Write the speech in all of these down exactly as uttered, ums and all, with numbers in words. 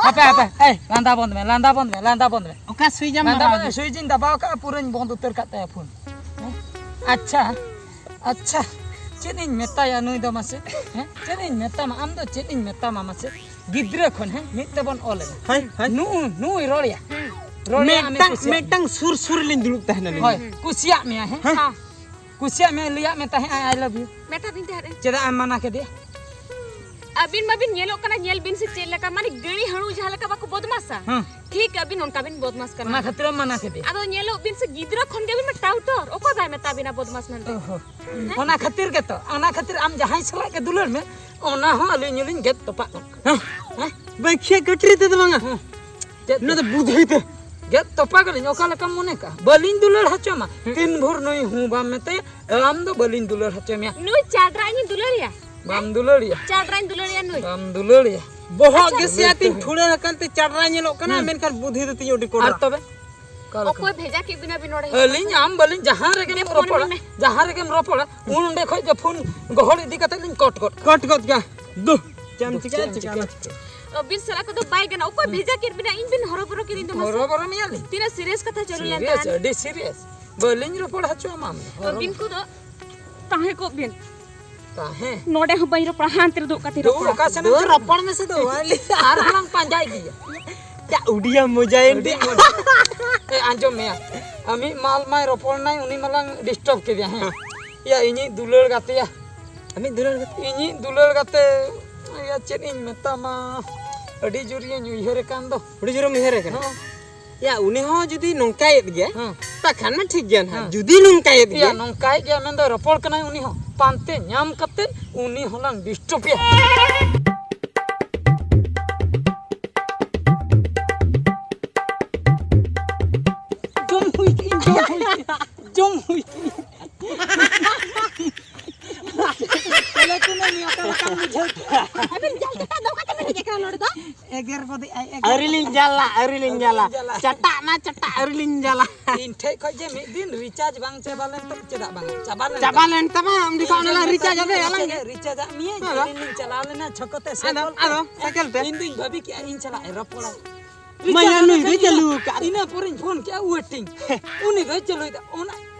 ᱦᱟᱯᱮ, ᱦᱟᱯᱮ, ᱮᱭ, ᱞᱟᱸᱫᱟ ᱵᱚᱱᱫ ᱢᱮ, ᱞᱟᱸᱫᱟ ᱵᱚᱱᱫ ᱢᱮ, ᱞᱟᱸᱫᱟ ᱵᱚᱱᱫ ᱢᱮ᱾ ᱚᱠᱟ ᱥᱩᱭᱤᱪ ᱮᱢ ᱞᱟᱸᱫᱟ ᱫᱟᱵᱟᱣ ᱵᱚᱱᱫ ᱢᱮ, ᱠᱮᱫᱟ? ᱥᱩᱭᱤᱪ ᱤᱧ ᱫᱟᱵᱟᱣ ᱠᱟᱜᱼᱟ, ᱯᱩᱨᱟᱹᱧ ᱵᱚᱱᱫ ᱩᱛᱟᱹᱨ ᱠᱟᱜ ᱛᱟᱭᱟ ᱯᱷᱳᱱ᱾ ᱦᱮᱸ? ᱟᱪᱪᱷᱟ, ᱟᱪᱪᱷᱟ, ᱪᱮᱫ ᱤᱧ ᱢᱮᱛᱟᱭᱟ ᱱᱩᱭ ᱫᱚ ᱢᱟᱥᱮ? ᱦᱮᱸ? ᱪᱮᱫ ᱤᱧ ᱢᱮᱛᱟᱢᱟ? ᱟᱢ ᱫᱚ ᱪᱮᱫ ᱤᱧ ᱢᱮᱛᱟᱢᱟ ᱢᱟᱥᱮ? ᱜᱤᱫᱽᱨᱟᱹ ᱠᱷᱚᱱ, ᱦᱮᱸ? ᱢᱤᱫ ᱛᱮᱵᱚᱱ ᱚᱞ ᱮᱱᱟ᱾ ᱦᱳᱭ, ᱦᱳᱭ᱾ ᱱᱩᱭ, ᱱᱩᱭ ᱨᱚᱲᱮᱭᱟ᱾ ᱨᱚᱲᱮᱭᱟ, ᱟᱢᱮ ᱢᱤᱫᱴᱟᱝ, ᱠᱩᱥᱤᱭᱟᱜ ᱢᱤᱫᱴᱟᱝ ᱥᱩᱨ, ᱥᱩᱨ ᱨᱮᱞᱤᱧ ᱫᱩᱲᱩᱵ ᱛᱟᱦᱮᱱᱟ ᱞᱤᱧ᱾ ᱦᱳᱭ, ᱠᱩᱥᱤᱭᱟᱜ ᱢᱮᱭᱟ, ᱦᱮᱸ? ᱦᱮᱸ᱾ ᱠᱩᱥᱤᱭᱟᱜ ᱢᱮ, ᱞᱟᱹᱭᱟᱜ ᱢᱮ ᱛᱟᱦᱮᱸᱜ, "I love you." ᱢᱮᱛᱟ ᱫᱤᱧ ᱛᱟᱦᱮᱸᱫ ᱮ᱾ ᱪᱮᱫᱟᱜ ᱮᱢ ᱢᱟᱱᱟ ᱠᱮᱫᱮᱭᱟ? ᱟᱹᱵᱤᱱ ᱢᱟᱵᱤᱱ ᱧᱮᱞᱚᱜ ᱠᱟᱱᱟ, ᱧᱮᱞ ᱵᱤᱱ ᱥᱮ ᱪᱮᱫ ᱞᱮᱠᱟ, ᱢᱟᱱᱮ ᱜᱟᱹᱲᱤ ᱦᱟᱹᱲᱩ ᱡᱟᱦᱟᱸ ᱞᱮᱠᱟ ᱵᱟᱠᱚ ᱵᱚᱫᱢᱟᱥᱟ, ᱦᱮᱸ᱾ ᱴᱷᱤᱠ ᱟᱹᱵᱤᱱ ᱚᱱᱠᱟ ᱵᱤᱱ ᱵᱚᱫᱢᱟᱥ ᱠᱟᱱᱟ᱾ ᱚᱱᱟ ᱠᱷᱟᱹᱛᱤᱨ ᱮᱢ ᱢᱟᱱᱟ ᱠᱮᱫᱮᱭᱟ? ᱟᱫᱚ ᱧᱮᱞᱚᱜ ᱵᱤᱱ ᱥᱮ, ᱜᱤᱫᱽᱨᱟᱹ ᱠᱷᱚᱱ ᱜᱮ ᱟᱹᱵᱤᱱ ᱢᱟ ᱴᱟᱣᱴᱚᱨ, ᱚᱠᱚᱭ ᱵᱟᱭ ᱢᱮᱛᱟ ᱵᱤᱱᱟ ᱵᱚᱫᱢᱟᱥ ᱢᱮᱱᱛᱮ? ᱚᱦᱚ᱾ ᱦᱮᱸ? ᱚᱱᱟ ᱠᱷᱟᱹᱛᱤᱨ ᱜᱮᱛᱚ, ᱚᱱᱟ ᱠᱷᱟᱹᱛᱤᱨ ᱟᱢ ᱡᱟᱦᱟᱸᱭ ᱥᱟᱞᱟᱜ ᱜᱮ ᱫᱩᱞᱟᱹᱲ ᱢᱮ, ᱚᱱᱟ ᱦᱚᱸ ᱟᱹᱞᱤᱧ ᱦᱚᱸᱞᱤᱧ ᱜᱮᱫ ᱛᱚᱯᱟᱜ ᱠᱟᱱᱟ᱾ ᱦᱮᱸ? ᱦᱮᱸ? ᱵᱟᱹᱠᱷᱤᱭᱟᱹ ᱠᱟᱹᱴᱨᱤ ᱛᱮᱫᱚ ᱵᱟᱝᱟ᱾ ᱦᱮᱸ᱾ ᱪᱮᱫ ᱱᱚᱣᱟ ᱫᱚ ᱵᱩᱫᱷᱤ ᱛᱮ᱾ ᱜᱮᱫ ᱛᱚᱯᱟᱜ ᱟᱹᱞᱤᱧ, ᱚᱠᱟ ᱞᱮᱠᱟᱢ ᱢᱚᱱᱮ ᱠᱟᱜᱼᱟ? ᱵᱟᱹᱞᱤᱧ ᱫᱩᱞᱟᱹᱲ ᱦᱚᱪᱚ ᱟᱢᱟ᱾ ᱦᱮᱸ᱾ ᱛᱤᱱ ᱵᱷᱳᱨ ᱱᱩᱭ ᱦᱩᱸ ᱵᱟᱢ ᱢᱮᱛᱟᱭᱟ, ᱟᱢ ᱫᱚ ᱵᱟᱹᱞᱤᱧ ᱫᱩᱞᱟᱹᱲ ᱦᱚᱪᱚ ᱢᱮᱭᱟ᱾ ᱱᱩᱭ ᱪᱟᱰᱨᱟ ᱤᱧ ᱫᱩᱞᱟᱹᱲᱮᱭᱟ᱾ ᱵᱟᱢ ᱫᱩᱞᱟᱹᱲᱮᱭᱟ᱾ ᱪᱟᱰᱨᱟᱧ ᱫᱩᱞᱟᱹᱲᱮᱭᱟ ᱱᱩᱭ᱾ ᱵᱟᱢ ᱫᱩᱞᱟᱹᱲᱮᱭᱟ᱾ ᱵᱚᱦᱚᱜ ᱟᱪᱪᱷᱟ᱾ ᱜᱮ ᱥᱮᱭᱟ ᱛᱤᱧ ᱴᱷᱩᱲᱟᱹ ᱟᱠᱟᱱ ᱛᱮ ᱪᱟᱰᱨᱟ ᱧᱮᱞᱚᱜ ᱠᱟᱱᱟ, ᱦᱩᱸ᱾ ᱢᱮᱱᱠᱷᱟᱱ ᱵᱩᱫᱷᱤ ᱫᱚ ᱛᱤᱧ ᱟᱹᱰᱤ ᱠᱚᱰᱨᱟ᱾ ᱟᱨ ᱛᱚᱵᱮ? ᱚᱠᱟ ᱞᱮᱠᱟ? ᱚᱠᱚᱭ ᱵᱷᱮᱡᱟ ᱠᱮᱫ ᱵᱤᱱᱟ ᱵᱤᱱ ᱱᱚᱰᱮ? ᱟᱹᱞᱤᱧ ᱟᱢ ᱵᱟᱹᱞᱤᱧ ᱡᱟᱦᱟᱸ ᱨᱮᱜᱮᱢ ᱫᱮ, ᱯᱷᱳᱱ ᱨᱚᱯᱚᱲᱟ, ᱢᱮ᱾ ᱡᱟᱦᱟᱸ ᱨᱮᱜᱮᱢ ᱨᱚᱯᱚᱲᱟ, ᱩᱱ ᱚᱸᱰᱮ ᱠᱷᱚᱡ ᱜᱮ ᱯᱷᱳᱱ ᱜᱚᱦᱚᱲ ᱤᱫᱤ ᱠᱟᱛᱮ ᱞᱤᱧ ᱠᱚᱴ ᱜᱚᱫ ᱠᱟᱜᱼᱟ᱾ ᱠᱚᱴ ᱜᱚᱫ ᱠᱟᱜᱼᱟ᱾ ᱫᱩ᱾ ᱪᱮᱫ ᱮᱢ ᱫᱩ, ᱪᱤᱠᱟᱹᱭᱟ? ᱪᱮᱫ ᱮᱢ ᱪᱤᱠᱟᱹᱭᱟ? ᱪᱤᱠᱟᱹᱭᱟ? ᱟᱹᱵᱤᱱ ᱥᱟᱞᱟᱜ ᱠᱚᱫᱚ ᱵᱟᱭ ᱜᱟᱱᱚᱜ᱾ ᱚᱠᱚᱭ ᱵᱷᱮᱡᱟ ᱠᱮᱫ ᱵᱤᱱᱟ? ᱤᱧ ᱵᱤᱱ ᱦᱚᱨᱚᱵᱚᱨᱚ ᱠᱤᱫᱤᱧ ᱫᱚ ᱢᱟᱥᱮ᱾ ᱦᱚᱨᱚᱵᱚᱨᱚ ᱢᱮᱭᱟᱞᱤᱧ᱾ ᱛᱤᱱᱟᱹᱜ serious ᱠᱟᱛᱷᱟ ᱪᱟᱹᱞᱩ ᱞᱮᱱ serious, ᱛᱟᱦᱮᱱ᱾ ᱟᱹᱰᱤ serious᱾ ᱵᱟᱹᱞᱤᱧ ᱨᱚᱯᱚᱲ ᱦᱚᱪᱚ ᱟᱢᱟ ᱟᱢ ᱫᱚ᱾ ᱦᱚᱨᱚᱵᱚᱨᱚ᱾ ᱟᱹᱵᱤᱱ ᱠᱚᱫᱚ ᱛᱟᱦᱮᱸ ᱠᱚᱜ ᱵᱤᱱ᱾ ᱛᱟᱦᱮᱸ? ᱱᱚᱰᱮ ᱦᱚᱸ ᱵᱟᱹᱧ ᱨᱚᱯᱚᱲᱟ, ᱦᱟᱱᱛᱮ ᱨᱮ ᱫᱩᱲᱩᱵ ᱠᱟᱛᱮ ᱫᱩ, ᱨᱚᱯᱚᱲᱟ᱾ ᱚᱠᱟ ᱥᱮᱱ ᱫᱩ, ᱮᱢ ᱪᱟᱞᱟᱜ? ᱨᱚᱯᱚᱲ ᱢᱮᱥᱮ ᱫᱩ, ᱟᱞᱮ ᱟᱨᱦᱚᱸ ᱞᱟᱝ ᱯᱟᱸᱡᱟ ᱤᱫᱤᱭᱟ᱾ ᱪᱟ, ᱩᱰᱤᱭᱟ ᱢᱚᱡᱟᱭᱮᱱ ᱟᱹᱰᱤ ᱛᱮ᱾ ᱢᱚᱡᱟ᱾ ᱮ, ᱟᱸᱡᱚᱢ ᱢᱮᱭᱟ, ᱟᱢᱤᱡ ᱢᱟᱞ ᱢᱟᱭ ᱨᱚᱯᱚᱲ ᱱᱟᱭ, ᱩᱱᱤ ᱢᱟᱞᱟᱝ disturb ᱠᱮᱫᱮᱭᱟ, ᱦᱮᱸ᱾ ᱦᱮᱸ᱾ ᱭᱟ, ᱤᱧᱤᱡ ᱫᱩᱞᱟᱹᱲ ᱜᱟᱛᱮᱭᱟ᱾ ᱟᱢᱤᱡ ᱫᱩᱞᱟᱹᱲ ᱜᱟᱛᱮ? ᱤᱧᱤᱡ ᱫᱩᱞᱟᱹᱲ ᱜᱟᱛᱮ, ᱭᱟ, ᱪᱮᱫ ᱤᱧ ᱢᱮᱛᱟᱢᱟ, ᱟᱹᱰᱤ ᱡᱳᱨ ᱤᱭᱟᱹᱧ ᱩᱭᱦᱟᱹᱨ ᱟᱠᱟᱱ ᱫᱚ᱾ ᱟᱹᱰᱤ ᱡᱳᱨᱮᱢ ᱩᱭᱦᱟᱹᱨ ᱟᱠᱟᱱᱟ? ᱦᱮᱸ᱾ ᱭᱟ, ᱩᱱᱤ ᱦᱚᱸ ᱡᱩᱫᱤ ᱱᱚᱝᱠᱟᱭᱮᱫ ᱜᱮᱭᱟ, ᱦᱮᱸ᱾ ᱛᱟᱠᱷᱟᱱ ᱢᱟ ᱴᱷᱤᱠ ᱜᱮᱭᱟ ᱱᱟᱦᱟᱜ᱾ ᱦᱮᱸ᱾ ᱡᱩᱫᱤ ᱱᱚᱝᱠᱟᱭᱮᱫ ᱭᱟ, ᱜᱮᱭᱟ᱾ ᱱᱚᱝᱠᱟᱭᱮᱫ ᱜᱮᱭᱟ ᱢᱮᱱᱫᱚ ᱨᱚᱯᱚᱲ ᱠᱟᱱᱟᱭ ᱩᱱᱤ ᱦᱚᱸ, ᱯᱟᱱᱛᱮ ᱧᱟᱢ ᱠᱟᱛᱮ ᱩᱱᱤ ᱦᱚᱸᱞᱟᱝ disturb ᱮᱭᱟ᱾ ᱡᱚᱢ ᱦᱩᱭ ᱠᱮᱫ, ᱡᱚᱢ ᱦᱩᱭ ᱠᱮᱫ, ᱡᱚᱢ ᱦᱩᱭ ᱠᱮᱫ᱾ ᱛᱟᱦᱞᱮ ᱠᱩᱱᱟᱹᱢᱤ ᱚᱠᱟ ᱞᱮᱠᱟᱢ ᱵᱩᱡᱷᱟᱹᱣ ᱠᱮᱫᱟ? ᱟᱹᱵᱤᱱ ᱡᱟᱞ ᱠᱟᱴᱟ ᱫᱚ ᱚᱠᱟ ᱛᱮᱵᱤᱱ ᱪᱮᱫ ᱠᱟᱱᱟ ᱱᱚᱰᱮ ᱫᱚ? ᱮᱜᱮᱨ ᱜᱚᱫᱮᱜ ᱟᱭ, ᱮᱜᱮᱨ᱾ ᱟᱹᱣᱨᱤ ᱞᱤᱧ ᱡᱟᱞᱟ, ᱟᱹᱣᱨᱤ ᱞᱤᱧ ᱡᱟᱞᱟ᱾ ᱟᱹᱣᱨᱤ ᱞᱤᱧ ᱡᱟᱞᱟ᱾ ᱪᱟᱴᱟᱜ ᱱᱟ ᱪᱟᱴᱟᱜ, ᱟᱹᱣᱨᱤ ᱞᱤᱧ ᱡᱟᱞᱟ᱾ ᱤᱧ ᱴᱷᱮᱡ ᱠᱷᱚᱡ ᱡᱮ ᱢᱤᱫ ᱫᱤᱱ recharge ᱵᱟᱝ ᱪᱟᱵᱟ ᱞᱮᱱ ᱛᱟᱢ, ᱪᱮᱫᱟᱜ ᱵᱟᱝ ᱪᱟᱵᱟ ᱞᱮᱱ ᱪᱟᱵᱟ ᱛᱟᱢ? ᱞᱮᱱ ᱛᱟᱢᱟ, ᱩᱱ ᱡᱚᱠᱷᱚᱱ ᱤᱧ ᱚᱱᱟ ᱡᱮ recharge ᱟᱫᱮ ᱢᱮᱛᱟᱭ ᱟᱞᱟᱝ ᱜᱮ᱾ Recharge ᱟᱫ ᱢᱮᱭᱟ, ᱦᱮᱸ᱾ ᱡᱮ ᱤᱧ ᱪᱟᱞᱟᱣ ᱞᱮᱱᱟ ᱪᱷᱚᱠᱚ ᱛᱮ ᱟᱫᱚ, ᱥᱟᱭᱠᱮᱞ ᱛᱮ᱾ ᱟᱫᱚ, ᱥᱟᱭᱠᱮᱞ ᱛᱮ᱾ ᱤᱧ ᱫᱩᱧ ᱵᱷᱟᱹᱵᱤ ᱠᱮᱜᱼᱟ, ᱤᱧ ᱥᱟᱞᱟᱜ ᱮ ᱨᱚᱯᱚᱲᱟ᱾ ᱢᱟᱭᱟ recharge ᱱᱩᱭ ᱫᱚᱭ ᱠᱟᱛᱮ ᱪᱟᱹᱞᱩ ᱟᱠᱟᱫ᱾ ᱤᱱᱟᱹ ᱯᱚᱨᱮᱧ ᱯᱷᱳᱱ ᱠᱮᱜᱼᱟ, waiting᱾ ᱩᱱᱤ ᱫᱚᱭ ᱪᱟᱹᱞᱩᱭᱮᱫᱟ᱾ ᱚᱱᱟ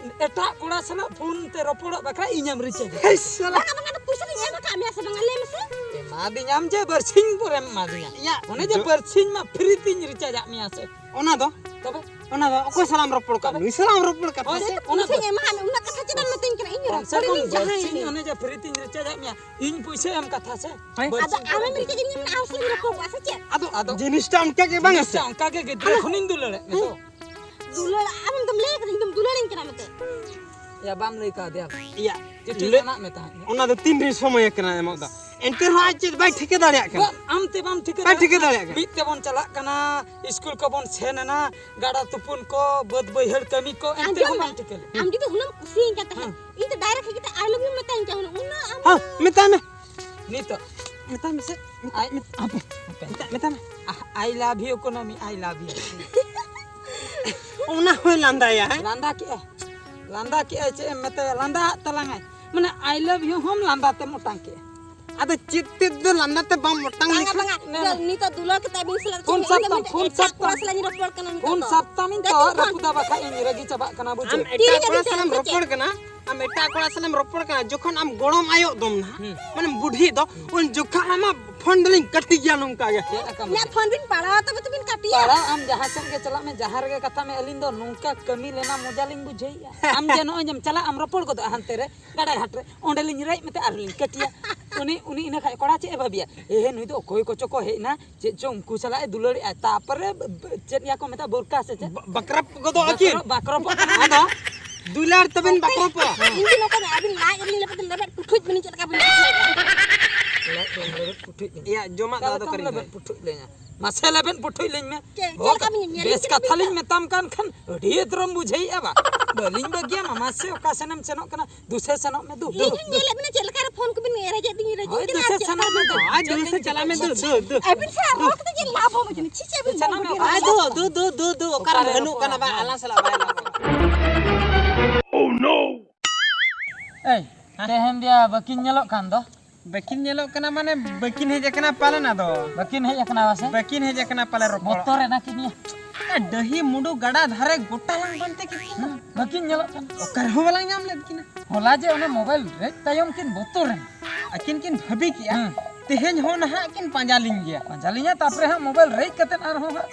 ᱮᱴᱟᱜ ᱠᱚᱲᱟ ᱥᱟᱞᱟᱜ ᱯᱷᱳᱱ ᱛᱮ ᱨᱚᱯᱚᱲᱚᱜ ᱵᱟᱠᱷᱨᱟ ᱤᱧᱮᱢ recharge᱾ ᱦᱮᱸ, ᱥᱟᱞᱟ᱾ ᱵᱟᱝᱟ, ᱵᱟᱝᱟ, ᱯᱩᱭᱥᱟᱹ ᱫᱚᱧ ᱮᱢ ᱟᱠᱟᱫ ᱢᱮᱭᱟ ᱥᱮ ᱵᱟᱝᱟ? ᱞᱟᱹᱭ ᱢᱮᱥᱮ᱾ ᱮᱢᱟᱫᱤᱧᱟᱢ ᱡᱮ ᱵᱟᱨᱥᱤᱧ ᱯᱚᱨᱮᱢ ᱮᱢᱟᱫᱤᱧᱟ᱾ ᱭᱟ, ᱚᱱᱮ ᱡᱮ ᱡᱚ- ᱵᱟᱨᱥᱤᱧ ᱢᱟ free ᱛᱤᱧ recharge ᱟᱫ ᱢᱮᱭᱟ ᱥᱮ᱾ ᱚᱱᱟ ᱫᱚ? ᱛᱚᱵᱮ? ᱚᱱᱟ ᱫᱚ ᱚᱠᱚᱭ ᱥᱟᱞᱟᱜ ᱮᱢ ᱨᱚᱯᱚᱲ ᱠᱟᱱᱟ? ᱛᱚᱵᱮ? ᱱᱩᱭ ᱥᱟᱞᱟᱜ ᱮᱢ ᱨᱚᱯᱚᱲ ᱠᱟᱱᱟ ᱦᱳᱭ, ᱥᱮ? ᱚᱱᱟ ᱯᱩᱭᱥᱟᱹᱧ ᱫᱚ᱾ ᱮᱢᱟᱦᱟᱜ ᱢᱮ, ᱩᱱᱟᱹᱜ ᱠᱟᱛᱷᱟ ᱪᱮᱫᱟᱜ ᱮᱢ ᱢᱤᱛᱟᱹᱧ ᱠᱟᱱᱟ? ᱤᱧ ᱠᱚᱢ ᱥᱮ ᱨᱚᱯᱚᱲ ᱠᱚᱢ ᱤᱧ ᱡᱟᱦᱟᱸᱭ ᱵᱟᱨᱥᱤᱧ ᱱᱤᱧ᱾ ᱚᱱᱮ ᱡᱮ free ᱛᱤᱧ recharge ᱟᱫ ᱢᱮᱭᱟ, ᱤᱧ ᱯᱩᱭᱥᱟᱹ ᱮᱢ ᱠᱟᱛᱷᱟ ᱥᱮ? ᱦᱳᱭ᱾ ᱟᱫᱚ ᱵᱟᱨᱥᱤᱧ ᱟᱢᱮᱢ ᱯᱚᱨᱮ᱾ Recharge ᱤᱧ ᱮᱢ ᱟᱢ ᱥᱟᱞᱟᱜ ᱤᱧ ᱨᱚᱯᱚᱲ ᱠᱚᱜᱼᱟ ᱥᱮ ᱪᱮᱫ? ᱟᱫᱚ ᱟᱫᱚ ᱡᱤᱱᱤᱥᱴᱟ ᱚᱱᱠᱟ ᱜᱮ ᱵᱟᱝ ᱡᱤᱱᱤᱥᱴᱟ ᱥᱮ? ᱚᱱᱠᱟ ᱜᱮ ᱜᱤᱫᱽᱨᱟᱹ ᱦᱮᱸ᱾ ᱠᱷᱚᱱᱤᱧ ᱫᱩᱞᱟᱹᱲᱮᱫ ᱢᱮ ᱛᱚ᱾ ᱫᱩᱞᱟᱹᱲ, ᱟᱢ ᱫᱚᱢ ᱞᱟᱹᱭ ᱠᱟᱫᱟ ᱤᱧ ᱫᱚᱢ ᱫᱩᱞᱟᱹᱲᱤᱧ ᱠᱟᱱᱟ ᱢᱮᱱᱛᱮ᱾ ᱭᱟ, ᱵᱟᱢ ᱞᱟᱹᱭ ᱠᱟᱣᱫᱮᱭᱟ? ᱭᱟ, ᱪᱤᱴᱷᱤ ᱞᱟᱹᱭ ᱮᱢᱟᱜ ᱢᱮ ᱛᱟᱦᱮᱸᱫ᱾ ᱚᱱᱟ ᱫᱚ ᱛᱤᱱ ᱨᱮ ᱥᱚᱢᱚᱭ ᱠᱟᱱᱟ ᱮᱢᱚᱜ ᱫᱚ? ᱮᱱᱛᱮ ᱨᱮᱦᱚᱸ ᱟᱡ ᱪᱮᱫ ᱵᱟᱭ ᱴᱷᱤᱠᱟᱹ ᱫᱟᱲᱮᱭᱟᱜ ᱠᱟᱱᱟ᱾ ᱵᱟ, ᱟᱢ ᱛᱮ ᱵᱟᱢ ᱴᱷᱤᱠᱟᱹ ᱵᱟᱭ ᱴᱷᱤᱠᱟᱹ ᱫᱟᱲᱮᱭᱟᱜ ᱠᱟᱱᱟ᱾ ᱢᱤᱫ ᱛᱮᱵᱚᱱ ᱪᱟᱞᱟᱜ ᱠᱟᱱᱟ, ᱥᱠᱩᱞ ᱠᱚᱵᱚᱱ ᱥᱮᱱ ᱮᱱᱟ, ᱜᱟᱰᱟ ᱛᱩᱯᱩᱱ ᱠᱚ, ᱵᱟᱹᱫᱽ ᱵᱟᱹᱭᱦᱟᱹᱲ ᱠᱟᱹᱢᱤ ᱠᱚ, ᱮᱱᱛᱮ ᱟᱸᱡᱚᱢ ᱦᱚᱸ ᱢᱮ, ᱵᱟᱢ ᱴᱷᱤᱠᱟᱹ ᱞᱮᱫ᱾ ᱟᱢ ᱡᱩᱫᱤ ᱩᱱᱟᱹᱜ ᱠᱩᱥᱤᱭᱟᱹᱧ ᱠᱟᱱ ᱛᱟᱦᱮᱸᱫ, ᱦᱮᱸ᱾ ᱤᱧ ᱫᱚ direct ᱦᱮᱡ ᱠᱟᱛᱮ I love you ᱢᱮᱛᱟᱧ ᱠᱟᱱᱟ, ᱩᱱᱟᱹᱜ ᱟᱢ ᱦᱮᱸ, ᱫᱚ ᱢᱮᱛᱟᱭ ᱢᱮ᱾ ᱱᱤᱛᱚᱜ᱾ ᱢᱮᱛᱟᱭ ᱢᱮᱥᱮ᱾ ᱢᱮᱛᱟᱭ ᱟᱡ ᱢᱮ᱾ ᱦᱟᱯᱮ, ᱦᱟᱯᱮ᱾ ᱢᱮᱛᱟᱭ, ᱢᱮᱛᱟᱭ ᱢᱮ᱾ ᱟᱦ, I love you ᱠᱩᱱᱟᱹᱢᱤ, I love you᱾ ᱚᱱᱟ ᱦᱚᱸᱭ ᱞᱟᱸᱫᱟᱭᱟ, ᱦᱮᱸ? ᱞᱟᱸᱫᱟ ᱠᱮᱜᱼᱟᱭ᱾ ᱞᱟᱸᱫᱟ ᱠᱮᱜᱼᱟᱭ, ᱪᱮᱫ ᱮᱢ ᱢᱮᱛᱟᱭᱟ? ᱞᱟᱸᱫᱟ ᱟᱫ ᱛᱟᱞᱟᱝᱟᱭ᱾ ᱢᱟᱱᱮ, I love you ᱦᱚᱸᱢ ᱞᱟᱸᱫᱟ ᱛᱮᱢ ᱚᱴᱟᱝ ᱠᱮᱜᱼᱟ᱾ ᱟᱫᱚ ᱪᱮᱫ ᱛᱮᱫ ᱫᱚ ᱞᱟᱸᱫᱟ ᱛᱮ ᱵᱟᱢ ᱚᱴᱟᱝ ᱵᱟᱝᱟ, ᱞᱮᱠᱷᱟᱱ? ᱵᱟᱝᱟ᱾ ᱱᱮ, ᱱᱮ᱾ ᱱᱤᱛᱚᱜ ᱫᱩᱞᱟᱹᱲ ᱠᱟᱛᱮ ᱟᱹᱵᱤᱱ ᱥᱟᱞᱟᱜ ᱫᱚ ᱯᱷᱳᱱ ᱪᱮᱫ ᱥᱟᱵ ᱤᱧ ᱫᱚ ᱛᱟᱢ, ᱢᱤᱫᱴᱮᱡ ᱯᱷᱳᱱ ᱮᱴᱟᱜ ᱥᱟᱵ ᱠᱚᱲᱟ ᱛᱟᱢ᱾ ᱥᱟᱞᱟᱜ ᱤᱧ ᱨᱚᱯᱚᱲ ᱠᱟᱱᱟ ᱱᱤᱛᱚᱜ ᱯᱷᱳᱱ ᱫᱚ᱾ ᱥᱟᱵ ᱛᱟᱢ, ᱤᱧ ᱫᱮ, ᱛᱚ ᱫᱮ, ᱯᱷᱳᱱ᱾ ᱨᱟᱹᱯᱩᱫᱟ, ᱵᱟᱠᱷᱟᱡ ᱤᱧ ᱨᱟᱹᱜᱤ ᱪᱟᱵᱟᱜ ᱠᱟᱱᱟ, ᱵᱩᱡᱷᱟᱹᱣ᱾ ᱟᱢ ᱛᱤᱨᱮ ᱮᱴᱟᱜ ᱵᱤᱱ ᱠᱚᱲᱟ ᱥᱮᱱᱚᱜ ᱥᱟᱞᱟᱜ ᱮᱢ ᱠᱟᱱᱟ ᱨᱚᱯᱚᱲ ᱪᱮᱫ? ᱠᱟᱱᱟ, ᱟᱢ ᱮᱴᱟᱜ ᱠᱚᱲᱟ ᱥᱟᱞᱟᱜ ᱮᱢ ᱨᱚᱯᱚᱲ ᱠᱟᱱᱟ, ᱡᱚᱠᱷᱚᱱ ᱟᱢ ᱜᱚᱲᱚᱢ ᱟᱭᱳ ᱫᱚᱢ ᱱᱟᱦᱟᱜ, ᱦᱩᱸ᱾ ᱢᱟᱱᱮᱢ ᱵᱩᱰᱷᱤ ᱫᱚ, ᱦᱩᱸ᱾ ᱩᱱ ᱡᱚᱠᱷᱟᱜ ᱟᱢᱟᱜ ᱯᱷᱳᱱ ᱫᱚᱞᱤᱧ ᱠᱟᱹᱴᱤ ᱜᱮᱭᱟ ᱱᱚᱝᱠᱟ ᱜᱮ᱾ ᱪᱮᱫ ᱞᱮᱠᱟᱢ ᱤᱧᱟᱹᱜ ᱵᱩᱡᱷᱟᱹᱣ? ᱯᱷᱳᱱ ᱵᱤᱱ ᱯᱟᱲᱟᱣᱟ ᱛᱚᱵᱮ ᱛᱚᱵᱤᱱ ᱠᱟᱹᱴᱤᱭᱟ᱾ ᱯᱟᱲᱟᱣ ᱟᱢ ᱡᱟᱦᱟᱸ ᱥᱮᱫ ᱜᱮ ᱪᱟᱞᱟᱜ ᱢᱮ, ᱡᱟᱦᱟᱸ ᱨᱮᱜᱮ ᱠᱟᱛᱷᱟ ᱢᱮ, ᱟᱹᱞᱤᱧ ᱫᱚ ᱱᱚᱝᱠᱟ ᱠᱟᱹᱢᱤ ᱞᱮᱱᱟ ᱢᱚᱡᱟ ᱞᱤᱧ ᱵᱩᱡᱷᱟᱹᱣᱮᱫᱼᱟ᱾ ᱟᱢ ᱡᱮ ᱱᱚᱜᱼᱚᱭ ᱡᱮᱢ ᱪᱟᱞᱟᱜ, ᱟᱢ ᱨᱚᱯᱚᱲ ᱜᱚᱫᱚᱜᱼᱟ ᱦᱟᱱᱛᱮ ᱨᱮ, ᱜᱟᱰᱟ ᱜᱷᱟᱴ ᱨᱮ, ᱚᱸᱰᱮ ᱞᱤᱧ ᱨᱮᱡ ᱢᱮᱛᱮ ᱟᱨ ᱞᱤᱧ ᱠᱟᱹᱴᱤᱭᱟ᱾ ᱩᱱᱤ, ᱩᱱᱤ ᱤᱱᱟᱹ ᱠᱷᱟᱡ ᱠᱚᱲᱟ ᱪᱮᱫ ᱮ ᱵᱷᱟᱹᱵᱤᱭᱟ? ᱮ, ᱱᱩᱭ ᱫᱚ ᱚᱠᱚᱭ ᱠᱚᱪᱚ ᱠᱚ ᱦᱮᱡ ᱮᱱᱟ, ᱪᱮᱫ ᱪᱚ ᱩᱱᱠᱩ ᱥᱟᱞᱟᱜ ᱮ ᱫᱩᱞᱟᱹᱲᱮᱜᱼᱟ᱾ ᱛᱟᱯᱚᱨᱮ ᱵ-, ᱪᱮᱫ ᱭᱟ ᱠᱚ ᱢᱮᱛᱟᱜᱼᱟ, ᱵᱚᱨᱠᱟ ᱥᱮ ᱪᱮᱫ? ᱵᱟ-, ᱵᱟᱠᱨᱟᱯ ᱜᱚᱫᱚᱜ ᱟᱹᱠᱤᱱ᱾ ᱵᱟᱠᱨᱚ-, ᱵᱟᱠᱨᱚᱯᱚᱜ ᱠᱟᱱᱟ᱾ ᱟᱫᱚ ᱫᱩᱞᱟᱹᱲ ᱛᱮᱵᱤᱱ ᱵᱟᱠᱨᱚᱯᱚᱜᱼᱟ᱾ ᱤᱧ ᱫᱚ ᱱᱚᱝᱠᱟ ᱫᱚ ᱟᱹᱵᱤᱱ ᱞᱟᱡ ᱨᱮᱞᱤᱧ ᱞᱮᱵᱮᱫ, ᱞᱮᱵᱮᱫ ᱯᱩᱴᱷᱩᱡ ᱵᱤᱱ ᱪᱮᱫ ᱞᱮᱠᱟ ᱵᱤᱱ ᱵᱩᱡᱷᱟᱹᱣᱮᱫᱼᱟ? ᱞᱮᱵᱮᱫ ᱯᱩᱴᱷᱩᱡ ᱞᱤᱧ᱾ ᱮᱭᱟ, ᱡᱚᱢᱟᱜ ᱫᱚ ᱟᱫᱚ ᱞᱮᱠᱟᱢ ᱠᱟᱹᱨᱤᱧ ᱞᱮᱵᱮᱫ ᱢᱮ᱾ ᱯᱩᱴᱷᱩᱡ ᱞᱤᱧᱟ? ᱢᱟᱥᱮ ᱞᱮᱵᱮᱫ ᱯᱩᱴᱷᱩᱡ ᱞᱤᱧ ᱢᱮ᱾ ᱪᱮᱫ, ᱪᱮᱫ ᱵᱚᱦᱚᱜ ᱞᱮᱠᱟ ᱵᱤᱱ ᱧᱮᱞ ᱵᱮᱥ ᱠᱤᱱᱟ ᱠᱟᱛᱷᱟ ᱵᱤᱱ ᱞᱤᱧ ᱫᱚ? ᱢᱮᱛᱟᱢ ᱠᱟᱱ ᱠᱷᱟᱱ ᱟᱹᱰᱤ ᱩᱛᱟᱹᱨᱮᱢ ᱵᱩᱡᱷᱟᱹᱣᱮᱫᱼᱟ ᱵᱟ᱾ ᱵᱟᱹᱞᱤᱧ ᱵᱟᱹᱜᱤᱭᱟᱢᱟ, ᱢᱟᱥᱮ ᱚᱠᱟ ᱥᱮᱱᱮᱢ ᱥᱮᱱᱚᱜ ᱠᱟᱱᱟ? ᱫᱩᱥᱮ ᱥᱮᱱᱚᱜ ᱢᱮ, ᱫᱩ, ᱫᱩ, ᱤᱧ ᱦᱚᱸᱧ ᱫᱩ᱾ ᱧᱮᱞᱮᱫ ᱵᱤᱱᱟ ᱪᱮᱫ ᱞᱮᱠᱟ ᱨᱮ ᱯᱷᱳᱱ ᱠᱚᱵᱤᱱ ᱨᱮᱡᱮᱫ ᱫᱤᱧ, ᱨᱮᱡᱮᱫ ᱦᱳᱭ, ᱠᱟᱱᱟ ᱫᱩᱥᱮ ᱟᱨ ᱪᱮᱫ ᱥᱮᱱᱚᱜ ᱢᱮ, ᱞᱮᱠᱟ ᱫᱩ, ᱵᱤᱱ ᱫᱩ, ᱫᱩ᱾ ᱟᱹᱵᱤᱱ ᱥᱟᱞᱟᱜ ᱨᱚᱲ ᱠᱟᱛᱮ ᱪᱮᱫ ᱞᱟᱵᱷ ᱦᱚᱸ ᱵᱟᱹᱪᱩᱜ ᱟᱹᱱᱤᱡ᱾ ᱪᱮᱫ ᱵᱤᱱ ᱥᱮᱱᱚᱜ ᱢᱮ, ᱵᱟᱹᱜᱤᱭᱟ? ᱟᱭ, ᱫᱩ, ᱫᱩ, ᱫᱩ, ᱫᱩ, ᱫᱩ, ᱚᱠᱟᱨᱮᱢ ᱚᱠᱟᱨᱮ ᱵᱟᱹᱱᱩᱜ ᱨᱚᱯᱚᱲ ᱠᱟᱱᱟ ᱵᱟ, ᱠᱟᱱᱟ? ᱟᱞᱟᱝ ᱥᱟᱞᱟᱜ ᱵᱟᱭ ᱨᱚᱯᱚᱲ᱾ ᱮᱭ, ᱦᱮᱸ? ᱛᱮᱦᱮᱧ ᱫᱤᱭᱟ ᱵᱟᱹᱠᱤᱱ ᱧᱮᱞᱚᱜ ᱠᱟᱱ ᱫᱚ? ᱵᱟᱹᱠᱤᱱ ᱧᱮᱞᱚᱜ ᱠᱟᱱᱟ ᱢᱟᱱᱮ ᱵᱟᱹᱠᱤᱱ ᱦᱮᱡ ᱟᱠᱟᱱᱟ ᱯᱟᱞᱮᱱ ᱟᱫᱚ᱾ ᱵᱟᱹᱠᱤᱱ ᱦᱮᱡ ᱟᱠᱟᱱᱟ ᱯᱟᱥᱮ? ᱵᱟᱹᱠᱤᱱ ᱦᱮᱡ ᱟᱠᱟᱱᱟ ᱯᱟᱞᱮ ᱨᱚᱯᱚᱲ᱾ ᱵᱚᱛᱚᱨ ᱮᱱᱟ ᱠᱤᱱ ᱭᱟ᱾ ᱮ, ᱰᱟᱹᱦᱤ ᱢᱩᱰᱩ ᱜᱟᱰᱟ ᱫᱷᱟᱨᱮ ᱜᱚᱴᱟ ᱞᱟᱝ ᱯᱟᱱᱛᱮ ᱠᱮᱫ ᱠᱤᱱᱟ᱾ ᱦᱩᱸ, ᱵᱟᱹᱠᱤᱱ ᱧᱮᱞᱚᱜ ᱠᱟᱱᱟ᱾ ᱚᱠᱟ ᱨᱮᱦᱚᱸ ᱵᱟᱞᱟᱝ ᱧᱟᱢ ᱞᱮᱫ ᱠᱤᱱᱟ᱾ ᱦᱚᱞᱟ ᱡᱮ ᱚᱱᱟ ᱢᱳᱵᱟᱭᱤᱞ ᱨᱮᱡ ᱛᱟᱭᱚᱢ ᱠᱤᱱ ᱵᱚᱛᱚᱨ ᱮᱱᱟ᱾ ᱟᱹᱠᱤᱱ ᱠᱤᱱ ᱵᱷᱟᱹᱵᱤ ᱠᱮᱜᱼᱟ, ᱦᱩᱸ᱾ ᱛᱮᱦᱮᱧ ᱦᱚᱸ ᱱᱟᱦᱟᱜ ᱠᱤᱱ ᱯᱟᱸᱡᱟ ᱞᱤᱧ ᱜᱮᱭᱟ᱾ ᱯᱟᱸᱡᱟ ᱞᱤᱧᱟ, ᱛᱟᱯᱚᱨᱮ ᱦᱟᱸᱜ ᱢᱳᱵᱟᱭᱤᱞ ᱨᱮᱡ ᱠᱟᱛᱮᱫ ᱟᱨᱦᱚᱸ ᱦᱟᱸᱜ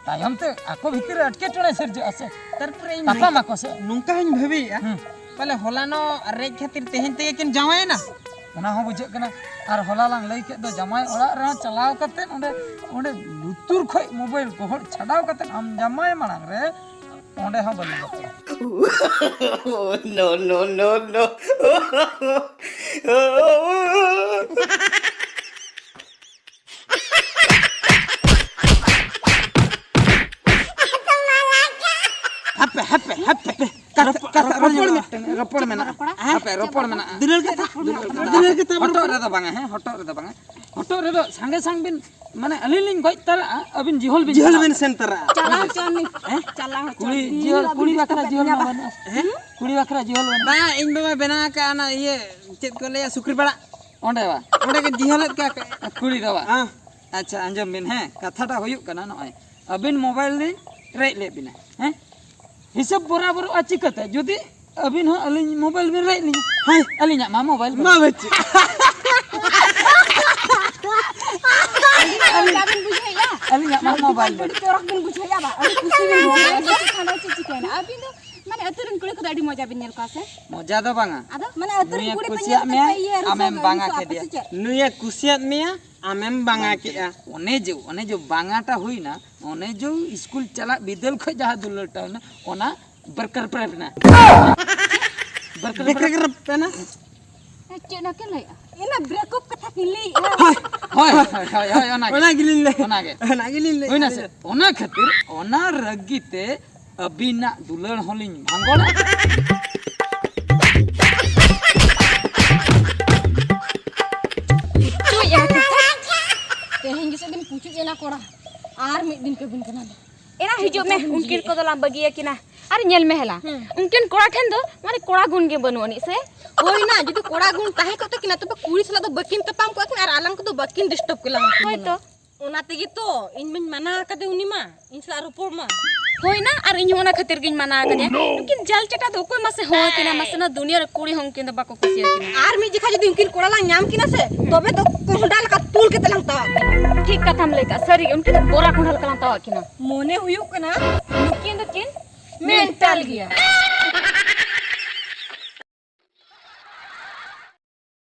ᱛᱟᱭᱚᱢ ᱛᱮ ᱟᱠᱚ ᱵᱷᱤᱛᱤᱨ ᱨᱮ ᱮᱴᱠᱮᱴᱚᱬᱮ ᱥᱤᱨᱡᱟᱹᱜᱼᱟ ᱥᱮ᱾ ᱛᱟᱨᱯᱚᱨᱮ ᱤᱧ ᱛᱟᱯᱟᱢ ᱟᱠᱚ ᱥᱮ᱾ ᱱᱚᱝᱠᱟ ᱦᱚᱧ ᱵᱷᱟᱹᱵᱤᱭᱮᱜᱼᱟ, ᱦᱩᱸ᱾ ᱯᱟᱞᱮ ᱦᱚᱞᱟᱱᱚᱜ ᱨᱮᱡ ᱠᱷᱟᱹᱛᱤᱨ ᱛᱮᱦᱮᱧ ᱛᱮᱜᱮ ᱠᱤᱱ ᱡᱟᱶᱟᱭᱮᱱᱟ᱾ ᱚᱱᱟ ᱦᱚᱸ ᱵᱩᱡᱷᱟᱹᱜ ᱠᱟᱱᱟ᱾ ᱟᱨ ᱦᱚᱞᱟ ᱞᱟᱝ ᱞᱟᱹᱭ ᱠᱮᱫ ᱫᱚ, ᱡᱟᱢᱟᱭ ᱚᱲᱟᱜ ᱨᱮᱦᱚᱸ ᱪᱟᱞᱟᱣ ᱠᱟᱛᱮᱫ ᱚᱸᱰᱮ, ᱚᱸᱰᱮ ᱞᱩᱛᱩᱨ ᱠᱷᱚᱡ ᱢᱳᱵᱟᱭᱤᱞ ᱜᱚᱦᱚᱲ ᱪᱷᱟᱰᱟᱣ ᱠᱟᱛᱮᱫ ᱟᱢ ᱡᱟᱢᱟᱭ ᱢᱟᱲᱟᱝ ᱨᱮ ᱚᱸᱰᱮ ᱦᱚᱸ ᱵᱟᱹᱞᱤᱧ ᱵᱟᱯᱞᱟ᱾ No, no, no, no. ᱦᱟᱯᱮ, ᱦᱟᱯᱮ, ᱦᱟᱯᱮ᱾ ᱠᱟᱛᱷᱟ, ᱨᱚᱯᱚᱲ, ᱠᱟᱛᱷᱟ, ᱨᱚᱯᱚᱲ ᱨᱚᱯᱚᱲ ᱢᱮ᱾ ᱢᱮᱱᱟᱜᱼᱟ, ᱨᱚᱯᱚᱲ ᱢᱮᱱᱟᱜᱼᱟ᱾ ᱦᱮᱸ? ᱦᱟᱯᱮ, ᱨᱚᱯᱚᱲ ᱢᱮᱱᱟᱜᱼᱟ᱾ ᱫᱩᱞᱟᱹᱲ ᱠᱟᱛᱷᱟ, ᱫᱩᱞᱟᱹᱲ ᱠᱟᱛᱷᱟ᱾ ᱫᱩᱞᱟᱹᱲ ᱠᱟᱛᱷᱟ ᱵᱚᱱ ᱦᱚᱴᱚᱜ ᱨᱚᱯᱚᱲᱟ᱾ ᱨᱮᱫᱚ ᱵᱟᱝᱟ, ᱦᱮᱸ? ᱦᱚᱴᱚᱜ ᱨᱮᱫᱚ ᱵᱟᱝᱟ᱾ ᱦᱚᱴᱚᱜ ᱨᱮᱫᱚ ᱥᱟᱸᱜᱮ ᱥᱟᱝ ᱵᱤᱱ, ᱢᱟᱱᱮ, ᱟᱹᱞᱤᱧ ᱞᱤᱧ ᱜᱚᱡ ᱛᱟᱨᱟᱜᱼᱟ, ᱟᱹᱵᱤᱱ ᱡᱤᱦᱚᱞ ᱵᱤᱱ ᱡᱤᱦᱚᱞ ᱪᱟᱞᱟᱜᱼᱟ᱾ ᱵᱤᱱ ᱥᱮᱱ ᱛᱟᱨᱟᱜᱼᱟ᱾ ᱪᱟᱞᱟᱣ ᱦᱚᱪᱚ ᱟᱹᱞᱤᱧ᱾ ᱦᱮᱸ? ᱪᱟᱞᱟᱣ ᱦᱚᱪᱚ ᱠᱩᱲᱤ ᱟᱹᱞᱤᱧ᱾ ᱡᱤᱦᱚᱞ, ᱫᱤᱱ ᱠᱩᱲᱤ ᱦᱤᱞᱳᱜ ᱵᱟᱠᱷᱨᱟ ᱫᱚ ᱡᱤᱦᱚᱞ ᱢᱟ ᱵᱮᱱᱟᱣ ᱵᱟᱹᱱᱩᱜᱼᱟ᱾ ᱦᱮᱸ? ᱠᱩᱲᱤ ᱵᱟᱠᱷᱨᱟ ᱡᱤᱦᱚᱞ ᱵᱮᱱᱟᱣ᱾ ᱵᱟᱝ, ᱤᱧ ᱵᱟᱵᱟᱭ ᱵᱮᱱᱟᱣ ᱟᱠᱟᱫᱼᱟ ᱚᱱᱟ ᱤᱭᱟᱹ, ᱪᱮᱫ ᱠᱚ ᱞᱟᱹᱭᱟ, ᱥᱩᱠᱨᱤ ᱵᱟᱲᱟᱜ᱾ ᱚᱸᱰᱮ ᱵᱟ? ᱚᱸᱰᱮ ᱜᱮ ᱡᱤᱦᱚᱞᱮᱫ ᱠᱚᱣᱟ ᱠᱚ᱾ ᱠᱩᱲᱤ ᱫᱚ ᱵᱟ? ᱦᱮᱸ᱾ ᱟᱪᱪᱷᱟ, ᱟᱸᱡᱚᱢ ᱵᱤᱱ, ᱦᱮᱸ, ᱠᱟᱛᱷᱟᱴᱟᱜ ᱦᱩᱭᱩᱜ ᱠᱟᱱᱟ ᱱᱚᱜᱼᱚᱭ, ᱟᱹᱵᱤᱱ ᱢᱳᱵᱟᱭᱤᱞ ᱞᱤᱧ ᱨᱮᱡ ᱞᱮᱫ ᱵᱤᱱᱟ, ᱦᱮᱸ? ᱦᱤᱥᱟᱹᱵ ᱵᱚᱨᱟᱵᱚᱨᱚᱜᱼᱟ ᱪᱤᱠᱟᱹᱛᱮ? ᱡᱩᱫᱤ ᱟᱹᱵᱤᱱ ᱦᱚᱸ ᱟᱹᱞᱤᱧ ᱢᱳᱵᱟᱭᱤᱞ ᱵᱤᱱ ᱨᱮᱡ ᱞᱤᱧᱟ, ᱦᱮᱸ᱾ ᱟᱹᱞᱤᱧᱟᱜ ᱢᱟ ᱢᱳᱵᱟᱭᱤᱞ ᱢᱟ ᱵᱟᱹᱱᱩᱜ᱾ ᱵᱟᱹᱪᱩᱜ᱾ ᱟᱹᱞᱤᱧ, ᱟᱹᱞᱤᱧ, ᱵᱟᱵᱤᱱ ᱵᱩᱡᱷᱟᱹᱣᱮᱫᱼᱟ? ᱟᱹᱞᱤᱧᱟᱜ ᱢᱟ ᱢᱳᱵᱟᱭᱤᱞ ᱟᱹᱰᱤ ᱵᱟᱹᱱᱩᱜ᱾ ᱪᱚᱨᱚᱠ ᱵᱤᱱ ᱵᱩᱡᱷᱟᱹᱣᱮᱫᱼᱟ ᱵᱟ? ᱟᱹᱰᱤ ᱠᱩᱥᱤ ᱵᱤᱱ ᱵᱩᱡᱷᱟᱹᱣᱮᱫᱼᱟ᱾ ᱵᱟᱹᱪᱩᱜ ᱠᱷᱟᱱ ᱫᱚ ᱪᱮᱫ ᱪᱤᱠᱟᱹᱭᱮᱱᱟ? ᱟᱹᱵᱤᱱ ᱫᱚ ᱢᱟᱱᱮ ᱟᱹᱛᱩ ᱨᱮᱱ ᱠᱩᱲᱤ ᱠᱚᱫᱚ ᱟᱹᱰᱤ ᱢᱚᱡᱟ ᱵᱤᱱ ᱧᱮᱞ ᱠᱚᱣᱟ ᱥᱮ? ᱢᱚᱡᱟ ᱫᱚ ᱵᱟᱝᱟ᱾ ᱟᱫᱚ ᱢᱟᱱᱮ ᱟᱹᱛᱩ ᱨᱮᱱ ᱱᱩᱭᱮ ᱠᱩᱲᱤ ᱯᱮ ᱧᱮᱞ ᱠᱩᱥᱤᱭᱟᱜ ᱠᱟᱛᱮ ᱢᱮᱭᱟ, ᱯᱮ ᱤᱭᱟᱹ ᱨᱩᱥᱟᱹ ᱟᱢᱮᱢ ᱵᱟᱝᱟ ᱨᱩᱥᱟᱹ ᱟᱯᱮ ᱠᱮᱫᱮᱭᱟ᱾ ᱥᱮ ᱪᱮᱫ? ᱱᱩᱭᱮ ᱠᱩᱥᱤᱭᱟᱜ ᱢᱮᱭᱟ, ᱟᱢᱮᱢ ᱵᱟᱝᱟ ᱠᱮᱫᱮᱭᱟ᱾ ᱚᱱᱮ ᱡᱮ, ᱚᱱᱮ ᱡᱮ ᱵᱟᱝᱟᱴᱟ ᱦᱩᱭᱱᱟ, ᱚᱱᱮ ᱡᱮ ᱤᱥᱠᱩᱞ ᱪᱟᱞᱟᱜ ᱵᱤᱫᱟᱹᱞ ᱠᱷᱚᱡ ᱡᱟᱦᱟᱸ ᱫᱩᱞᱟᱹᱲ ᱴᱟᱣᱱᱟ, ᱚᱱᱟ ᱵᱨᱮᱠ ᱨᱮᱯ ᱮᱱᱟ᱾ ᱵᱨᱮᱠ ᱨᱮᱯ ᱮᱱᱟ᱾ ᱪᱮᱫ ᱱᱟ ᱠᱤᱱ ᱞᱟᱹᱭᱮᱜᱼᱟ? ᱤᱱᱟᱹ ᱵᱨᱮᱠ ᱟᱯ ᱠᱟᱛᱷᱟ ᱠᱤᱱ ᱞᱟᱹᱭ ᱦᱳᱭ, ᱦᱳᱭ, ᱦᱳᱭ, ᱦᱳᱭ, ᱚᱱᱟᱜᱮ᱾ ᱚᱱᱟ ᱜᱮᱞᱤᱧ ᱞᱟᱹᱭ᱾ ᱚᱱᱟᱜᱮ᱾ ᱚᱱᱟ ᱜᱮᱞᱤᱧ ᱞᱟᱹᱭ᱾ ᱦᱩᱭᱱᱟ ᱥᱮ? ᱚᱱᱟ ᱠᱷᱟᱹᱛᱤᱨ ᱚᱱᱟ ᱨᱟᱹᱜᱤ ᱛᱮ ᱟᱹᱵᱤᱱᱟᱜ ᱫᱩᱞᱟᱹᱲ ᱦᱚᱸᱞᱤᱧ ᱵᱷᱟᱸᱜᱚᱲᱟ᱾ ᱪᱩᱡ ᱮᱱᱟ ᱠᱚ᱾ ᱛᱮᱦᱮᱧ ᱜᱮᱥᱮ ᱵᱤᱱ ᱯᱩᱪᱩᱡ ᱮᱱᱟ ᱠᱚᱲᱟ᱾ ᱟᱨ ᱢᱤᱫ ᱫᱤᱱ ᱠᱟᱹᱵᱤᱱ ᱠᱟᱱᱟ ᱞᱮ᱾ ᱮᱱᱟ ᱦᱤᱡᱩᱜ ᱢᱮ, ᱩᱱᱠᱤᱱ ᱠᱚᱫᱚ ᱞᱟᱝ ᱵᱟᱹᱜᱤᱭᱟᱹᱠᱤᱱᱟ᱾ ᱟᱨ ᱧᱮᱞ ᱢᱮ ᱦᱮᱞᱟ, ᱦᱩᱸ᱾ ᱩᱱᱠᱤᱱ ᱠᱚᱲᱟ ᱴᱷᱮᱱ ᱫᱚ ᱢᱟᱱᱮ ᱠᱚᱲᱟ ᱜᱩᱱ ᱜᱮ ᱵᱟᱹᱱᱩᱜ ᱟᱹᱱᱤᱡ ᱥᱮ? ᱦᱳᱭ ᱱᱟ, ᱡᱩᱫᱤ ᱠᱚᱲᱟ ᱜᱩᱱ ᱛᱟᱦᱮᱸ ᱠᱚᱜ ᱛᱟᱹᱠᱤᱱᱟ, ᱛᱚᱵᱮ ᱠᱩᱲᱤ ᱥᱟᱞᱟᱜ ᱫᱚ ᱵᱟᱹᱠᱤᱱ ᱛᱟᱯᱟᱢ ᱠᱚᱜᱼᱟ ᱠᱤᱱ ᱟᱨ ᱟᱞᱟᱝ ᱠᱚᱫᱚ ᱵᱟᱹᱠᱤᱱ ᱰᱤᱥᱴᱟᱵ ᱠᱮᱞᱟᱝ ᱟᱹᱠᱤᱱ ᱦᱳᱭ ᱦᱩᱱᱟᱹᱝ᱾ ᱛᱚ᱾ ᱚᱱᱟ ᱛᱮᱜᱮ ᱛᱚ ᱤᱧ ᱢᱟᱧ ᱢᱟᱱᱟ ᱟᱠᱟᱫᱮ ᱩᱱᱤ ᱢᱟ, ᱤᱧ ᱥᱟᱞᱟᱜ ᱨᱚᱯᱚᱲ ᱢᱟ᱾ ᱦᱳᱭ ᱱᱟ, ᱟᱨ ᱤᱧ ᱦᱚᱸ ᱚᱱᱟ ᱠᱷᱟᱹᱛᱤᱨ ᱜᱤᱧ ᱢᱟᱱᱟ ᱟᱠᱟᱫᱮᱭᱟ᱾ ᱱᱩᱠᱤᱱ ᱡᱟᱞ ᱪᱟᱴᱟ ᱫᱚ ᱚᱠᱚᱭ ᱢᱟᱥᱮ ᱦᱚᱦᱚ ᱟᱹᱠᱤᱱᱟ? ᱢᱟᱥᱮ ᱱᱚᱣᱟ ᱫᱩᱱᱤᱭᱟᱹ ᱨᱮ ᱠᱩᱲᱤ ᱦᱚᱸ ᱩᱱᱠᱤᱱ ᱫᱚ ᱵᱟᱠᱚ ᱠᱩᱥᱤᱭᱟᱹᱠᱤᱱᱟ᱾ ᱟᱨ ᱢᱤᱫ ᱡᱚᱠᱷᱟ ᱡᱩᱫᱤ ᱩᱱᱠᱤᱱ ᱠᱚᱲᱟ ᱞᱟᱝ ᱧᱟᱢ ᱠᱤᱱᱟ ᱥᱮ, ᱛᱚᱵᱮ ᱫᱚ ᱠᱚᱸᱦᱰᱟ ᱞᱮᱠᱟ ᱛᱩᱞ ᱠᱟᱛᱮ ᱞᱟᱝ ᱛᱟᱣᱟᱜ ᱠᱤᱱᱟ᱾ ᱴᱷᱤᱠ ᱠᱟᱛᱷᱟᱢ ᱞᱟᱹᱭ ᱠᱟᱜᱼᱟ, ᱥᱟᱹᱨᱤ ᱜᱮ, ᱩᱱᱠᱤᱱ ᱫᱚ ᱵᱚᱨᱟ ᱠᱚᱸᱦᱰᱟ ᱞᱮᱠᱟ ᱞᱟᱝ ᱛᱟᱣᱟᱜ ᱠᱤᱱᱟ᱾ ᱢᱚᱱᱮ ᱦᱩᱭᱩᱜ ᱠᱟᱱᱟ ᱱᱩᱠᱤᱱ ᱫᱚᱠᱤᱱ ᱢᱮᱱᱴᱟᱞ ᱜᱮᱭᱟ᱾